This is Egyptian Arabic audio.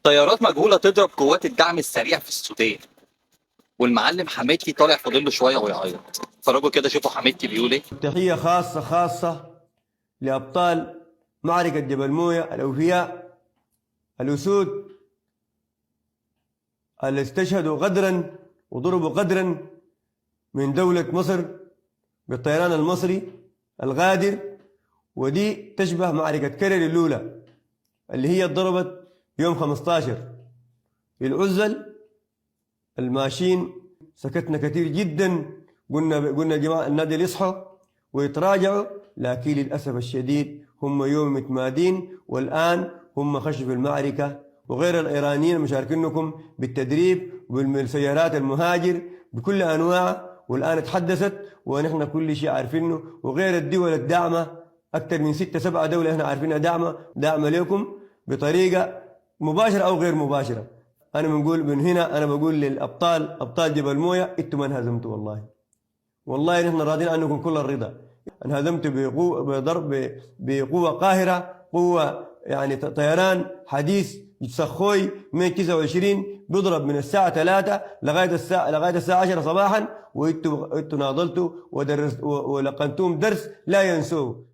طيارات مجهولة تضرب قوات الدعم السريع في السودان، والمعلم حميدتي طالع فاضل له شوية ويعيط. اتفرجوا كده شوفوا حميدتي بيقول ايه. تحية خاصة خاصة لأبطال معركة جبل موية الأوفياء الأسود اللي استشهدوا غدرا وضربوا غدرا من دولة مصر بالطيران المصري الغادر. ودي تشبه معركة كرري الأولى اللي هي ضربت يوم 15 العزل الماشيين. سكتنا كثير جدا، قلنا يا جماعة النادي يصحوا ويتراجعوا، لكن للأسف الشديد هم يوم متمادين، والآن هم خشوا في المعركة. وغير الإيرانيين مشاركينكم بالتدريب وبالسيارات المهاجر بكل أنواعها، والآن تحدثت ونحن كل شيء عارفينه. وغير الدول الداعمة أكثر من 6 7 دولة احنا عارفينها داعمة لكم بطريقة مباشرة أو غير مباشرة. أنا بنقول من هنا، أنا بقول للأبطال أبطال جبل موية، أنتم ما انهزمتوا والله، والله نحن راضين عنكم كل الرضا. انهزمتوا بقوة، بضرب بقوة قاهرة، قوة يعني طيران حديث سخوي 129 بيضرب من الساعة 3 لغاية الساعة 10 صباحا، وانتوا ناضلتوا ودرست ولقنتوهم درس لا ينسوه.